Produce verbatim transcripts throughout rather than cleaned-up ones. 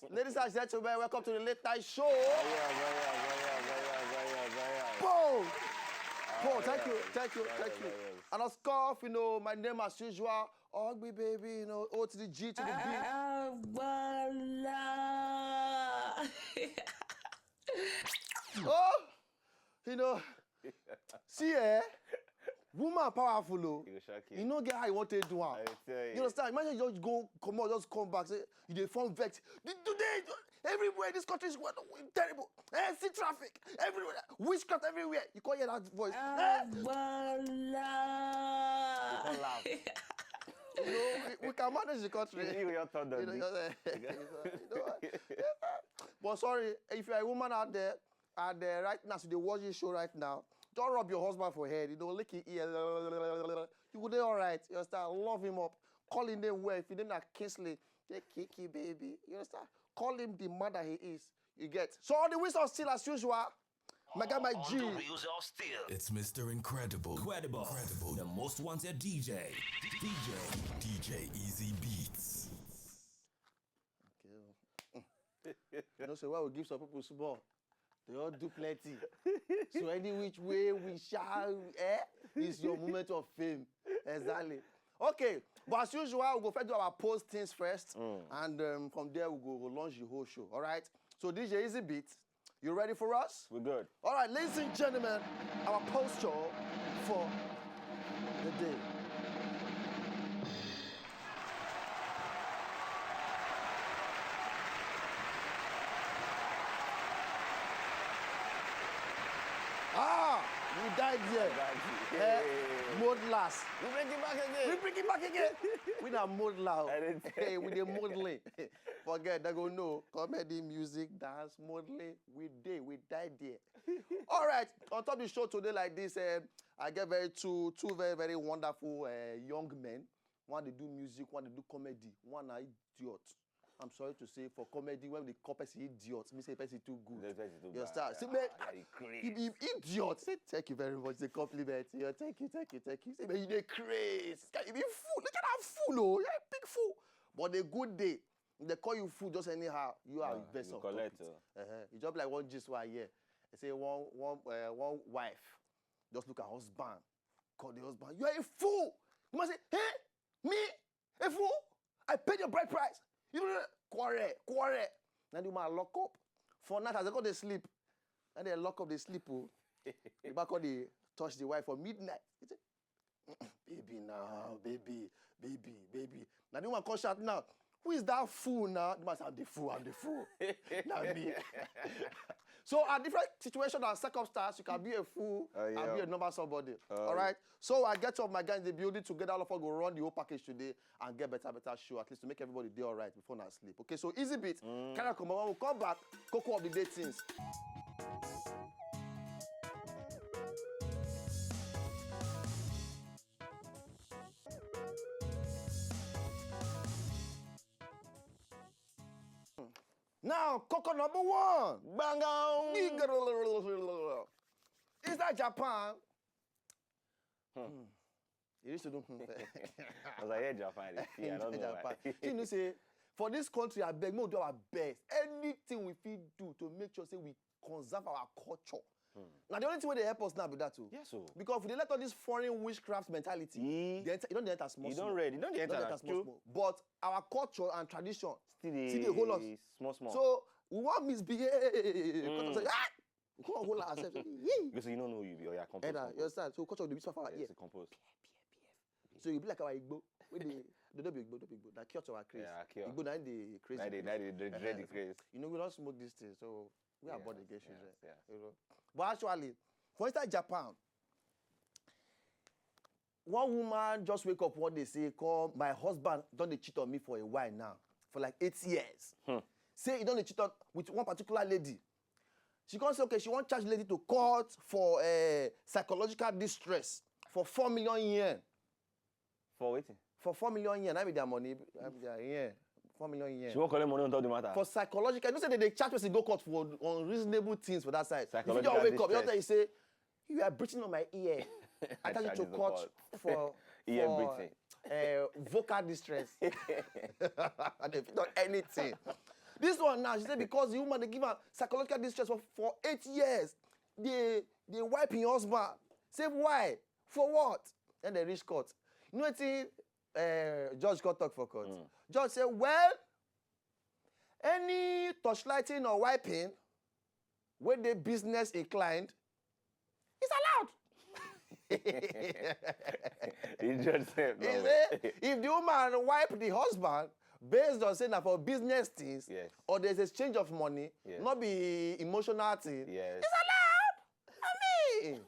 Ladies and gentlemen, welcome to the late night show. Boom! Paul, thank you, thank you, thank you. And of course, you know, my name as usual, Ogbi Baby, you know, O to the G to the B. Agbala. Oh, you know, see, eh? Woman powerful, oh. You go shock You you. no get how you want to do am. I tell you. You understand? Imagine you just go come out, just come back, say you dey form vex. The- Today, everywhere in this country is going terrible. Eh, see traffic everywhere, witchcraft everywhere. You can't hear that voice. Eh? Agbala. You know, we, we can manage the country. You, you, your thought You know, does you know, you know what? But sorry, if you're a woman out there, and uh, right now, so they watch this show right now, don't rub your husband for head. You know, lick his ear. You go there, all right. You understand? Love him up. Call him name well. If you name like Kingsley, say Kiki baby. You understand? Call him the man that he is. You get. So all the whistle still as usual. My guy, my G. It's Mister Incredible. Credible. Credible. The most wanted D J. D J. D J Easy Beats. Okay. You know, so why we give some people small? They all do plenty. So any which way we shall, eh, is your moment of fame. Exactly. Okay, but as usual, we go first do our post things first, and um, from there we go launch the whole show. All right. So D J Easy Beat, you ready for us? We're good. All right, ladies and gentlemen, our post show for the day. Ah, we died here. Eh, modelers. We bring it back again. We bring it back again. We na modeler. I didn't Hey, we dey modeling. Forget that go no comedy, music, dance, modeling. We dey, we die there. All right, on top of the show today like this, uh, I get very two two very very wonderful uh, young men. One they do music, one they do comedy, one na idiot. I'm sorry to say, for comedy, when they call person idiot, me say person too good. That person too You bad. start. See, man, Ah, he he crazy. be idiot. Say thank you very much. It's a compliment. Yeah, thank you, thank you, thank you. Say, man, you dey crazy. Guy, you be fool. Look at that fool, oh, you're a big fool. But a good day, they call you fool just anyhow. You are Ah, best you of collect, topics. Oh. Uh-huh. You just be like one gist why here. I say one one uh, one wife just look at husband, call the husband, "You are a fool." You must say, "Hey, me, a fool? I paid your bride price." You know, quarrel, quarrel. Now the man lock up. For night, as they go, they sleep. And they lock up, they sleep. Oh. The back on they touch the wife for midnight. He say, "Baby now, baby, baby, baby." Now the woman come shout now, "Who is that fool now?" The man say, "I'm the fool, I'm the fool." Now me. So at different situations and circumstances, you can be a fool Oh, and yeah. be a normal somebody. All right. So I get up, my guys, the building together, all of us go run the whole package today and get better, better show, at least to make everybody day all right before now sleep. Okay, so Easy Beat, carry come on, we'll come back, cocoa of the day things. Now, cocoa number one. Bang on. Big. Is that Japan? Hmm. It used to do. Hmm. I was like, yeah, Japan. They fear. I don't know Japan. Why. You know, say, for this country, I beg, we do our best. Anything we fit do to make sure say we conserve our culture. Now, the only thing wey dey help us now be that too. Yes, o. Because if they let all this foreign witchcraft mentality, Mm. they enter, you don't enter small You small. don't ready. You don't You enter don't that enter small true. small. But our culture and tradition Still still dey hold us. Small, small. So we wan misbehave. Because Mm. say, ah! We come hold ourselves. Yee! Because you don't know you be or your compose. Elder, you understand? So culture dey be far. Yes, Yes. Compose. So you be like our Igbo. We dey, they don't be Igbo, don't be Igbo. That cure to our craze. Yeah, cure. Igbo na dey crazy. Now they, now they dread, dread the Uh-huh. craze. You know, we don't smoke this thing, so we are Yeah, body get issues. yes, Eh? yes. You know. But actually, for instance, Japan, one woman just wake up one day say, "Come, my husband don dey cheat on me for a while now, for like eight years." Hmm. Say he don dey cheat on with one particular lady. She come say, okay, she wan charge lady to court for uh, psychological distress for four million yen. For waiting. For four million yen, I mean their money, I mean their yen, four million yen. She won't collect money on top of the matter. For psychological, you know say they dey charge person go court for unreasonable things for that side. If you Psychological just wake up, you distress. Tell you say, "You are breathing on my ear." I tell you Charge to you to court court. for Ear for breathing. Uh, vocal distress. And if you don't anything. This one now, she said because the woman dey give am psychological distress for, for eight years. They they wipe him husband. Say why? For what? Then they reach court. You know wetin uh, judge come talk for court? Judge say, well, any torchlighting or wiping wey dey business inclined is allowed. He just said He no. say if the woman wipe the husband based on say na for business things Yes. or there's exchange of money, Yes. not be emotional thing. Yes. It's allowed. I mean,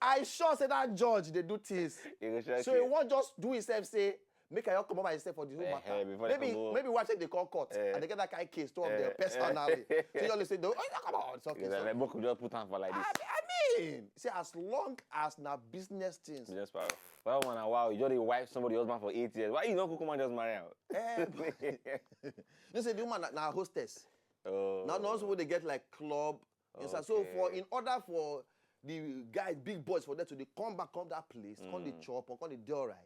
I sure say that judge dey do things. You go try So to- he wan just do himself say make I just comot myself for the whole Eh, matter. eh, before they Maybe comot. Maybe watch say they call court Eh. and they get that kind of case two of them Eh. personally. So you only say no, oh, come on, it's okay. Because So, like, make we just put am for like this. I, I mean, say as long as na business things. Just power. Well, man, wow, you just dey wipe somebody husband for eight years. Why you no come and just marry am? Eh, but- you know say the woman na, na hostess. Oh. Now, now also they get like club. You understand? So for Okay. in order for the guys, big boys for them to they come back, come that place, come the chop, or come the do alright.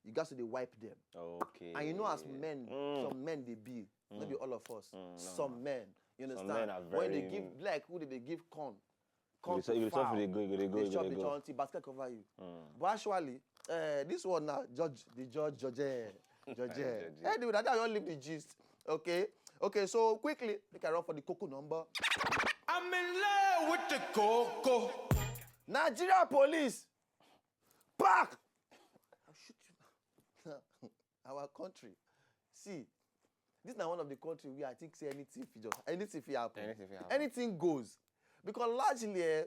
You got to they wipe them. Okay. And you know, as men, Mm. some men they be, not be all of us. Mm, no, Some men, you Some understand? men are When they very- give, like who did they give corn? Corn You say to you fowl. suffer, they go, they go, They they chop go. the corn till basket cover you. Mm. But actually, uh, this one now, judge, the judge, judge, eh, judge. eh. Judge. Anyway, that I don't leave the gist. Okay, okay. So quickly, make I run for the cocoa number. I'm in love with the coco. Nigeria police, pack. I'll shoot you. Our country. See, this is not one of the country where I think say anything fit just anything fit happen. Anything fit happen. Anything goes. Because largely, eh,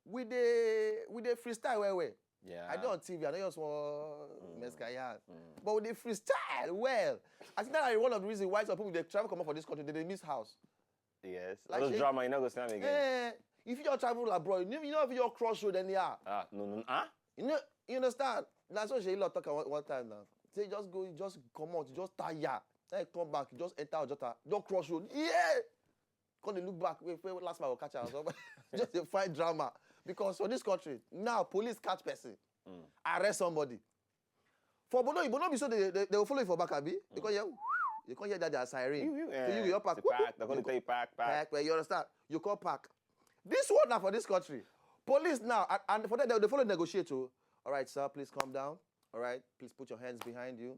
we dey we dey freestyle well well. Yeah. I dey on T V, I no just wan mescayard. But we dey freestyle well. I think that is one of the reasons why some people dey travel comot for this country, they dey miss house. Yes. Like All those say- drama, you not gonna see them again. Eh, if you travel abroad, you know, you know if you cross road anyhow. Ah, no, no. Ah? You know, you understand? Na so Seyi Lord talk am one, one time now. Say just go, just comot, just tire. Then come back, just enter Ojota, just cross road. Yeah. Come dey look back, wait, wait, last man go catch am. Just dey find drama. Because for this country, now police catch person, arrest somebody. For Bono, Bono be so they, they, they will follow you for back, abi? You come hear, you come hear that their siren. You, you, So you eh, go your park. say park, they call You it tell you park, park. Park, where you understand? You call park. This one now for this country. Police now, and, and for them, they, they follow negotiate. Oh. All right, sir, please calm down. All right, please put your hands behind you.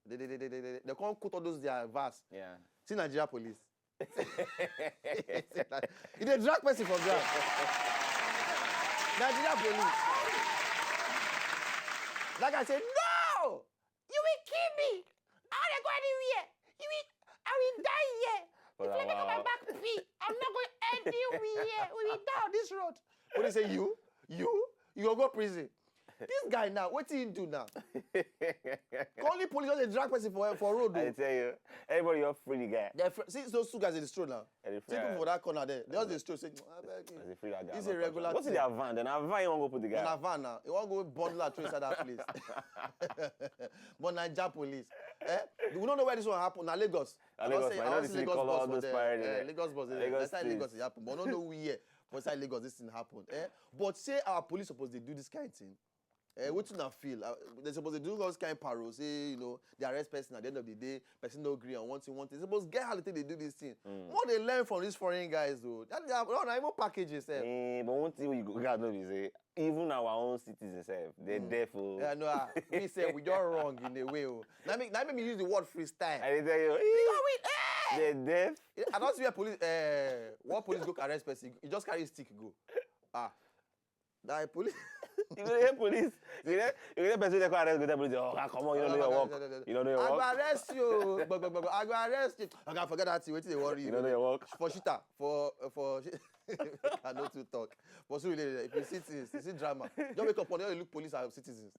They, they, they, they, they, they, they can't cut all those their verse. Yeah. See Nigeria police. If they drag person for ground. Nigeria police. That guy say, no! You will kill me. I don't go anywhere. You will, I will die here. If Well, you make my wow. back pee, I'm not going anywhere. We will die on this road. Police say, you? You? You go go prison. This guy now, what he do now? Calling police just dey drag person for for road. I Oh. tell you, everybody, you're free the guy. They fr- see those two guys in the stroll now. And the See people friend. For that corner there. They just dey stroll say, I beg you. As a free that guy. This is a No regular question. What's in thing. Their van? Then I van, you won't go put the guy. Na van now. You wan go bundle and throw inside that place. But Naija police. Eh? We don't know where this one happen. Na Lagos. Na I don Lagos, say, but I I don don't see see Lagos call all bus for those there. pirate Eh, there. Lagos bus. Eh, Lagos that's how Lagos State. It happen. But we don't know where. But inside Lagos it happen. Eh? But say our police suppose dey do this kind of thing. Eh, wetin una feel? Uh, they suppose dey do all kind paro. Say you know they arrest person at the end of the day. Person no gree and one thing, one thing. They suppose get how they take dey do this thing. More they learn from these foreign guys though. That they have, no, na even package yourself. Eh, but one thing you go God know be say, even our own citizens sef, they deaf. Oh. Yeah, no, ah, we say we just wrong in a way. Oh. Now make now make me use the word freestyle. I dey tell you, You know, we, eh! they deaf. I don't see where police. Uh, what police go arrest person? You just carry stick go. Ah, that police. You go hear police. You hear, you hear person they call arrest, go tell police, oh, come on, you don't know your work. You don't know your I go work. Arrest you. But, but, but, I go arrest you. I can forget that thing. Wetin they worry You don't know your work. For shooter. For uh, for. I no too talk. But so if you see things, you see drama. Just wake up on you look police and citizens.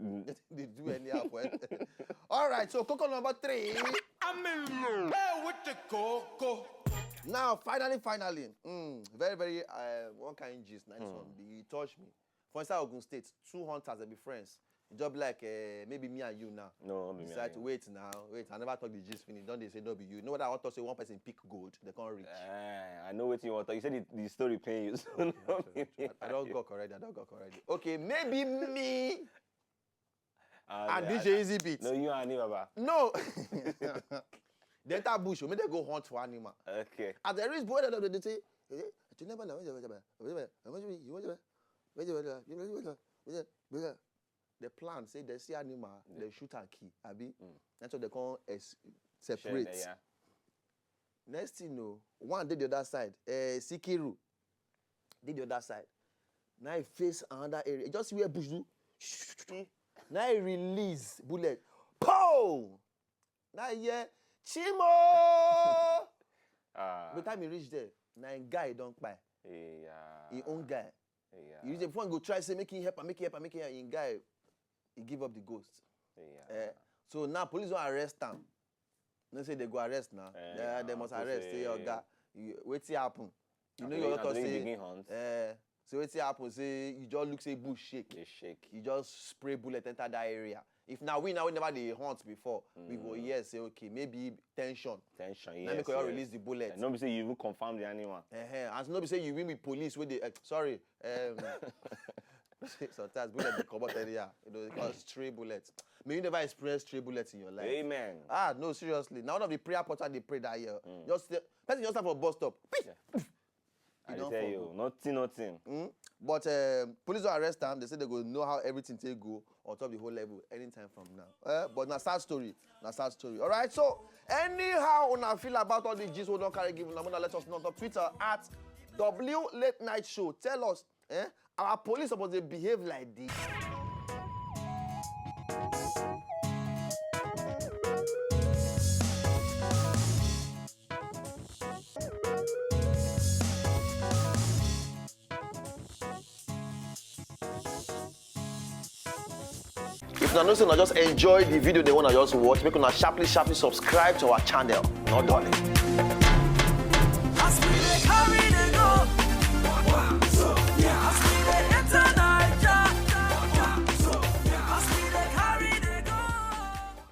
They do anyhow. Well. All right. So cocoa number three. I'm in love with the coco. Now, finally, finally, mm, very, very uh, one kind gist. Now this one, he touched me. For inside Ogun State, two hunters they be friends. It just be like uh, maybe me and you now. No, no be me Decide and to you. Wait now. Wait, I never talk the gist finish. Don't they say no be you? Know what I want to say? One person pick gold, they can't reach. Eh, I know what you want. You said the, the story pay you. So no, I don't go correct. I don't go correct. Okay, maybe me Ah, and yeah, D J Easy Beat. No, you and me, Baba. No. They enter bush, make they go hunt for animal. Okay. As they reach bush, they say, "Eh, you never know." The plan say they see animal, they shoot and kill, abi. That's what they call as separate. Yeah. Next thing, no, one dey the other side. Uh, Sikiru dey the other side. Now he face another area. Just where bush do. Now he release bullet. Pow! Now he hear Chimo. Ah. By the time he reach there, now him guy don kpai. Yeah. Him own guy. Yeah. You reach there before he go try say make him help am, make him help am, make him help him guy. He give up the ghost. Yeah. Eh, so now police don arrest am. No say they go arrest now. Eh, Yeah, they na must to arrest. say- Say, "Oga, you, wetin happen?" You know, Na you to talk dey say, begin hunt. eh, so wetin happen? Say you just look say bush shake. They shake. You just spray bullet enter that area. If now we now we never dey hunt before, we go yes say okay, maybe tension. Tension. Let Yes. me call you Yes. Release the bullet. And no be say you even confirm the animal. Uh-huh. And no be say you win with police wey dey uh, sorry. Um, sometimes bullet dey comot anyhow. You know, they call stray bullets. May you never experience stray bullets in your life. Amen. Ah, no, seriously. Now one of the prayer potter they pray that year. Just the person just stand for bus stop. Peace. I don dey tell fall you, nothing, nothing. Mm. But um, police don arrest am. They say they go know how everything take go on top the whole level anytime from now. Uh, but na sad story. Na sad story. All right. So anyhow una feel about all the gist we don carry give una, una let us know on top Twitter at W Late Night Show. Tell us, eh? Our police suppose dey behave like this. If una know say una just enjoy the video they wanna just watch, make una sharply sharply subscribe to our channel. No darling.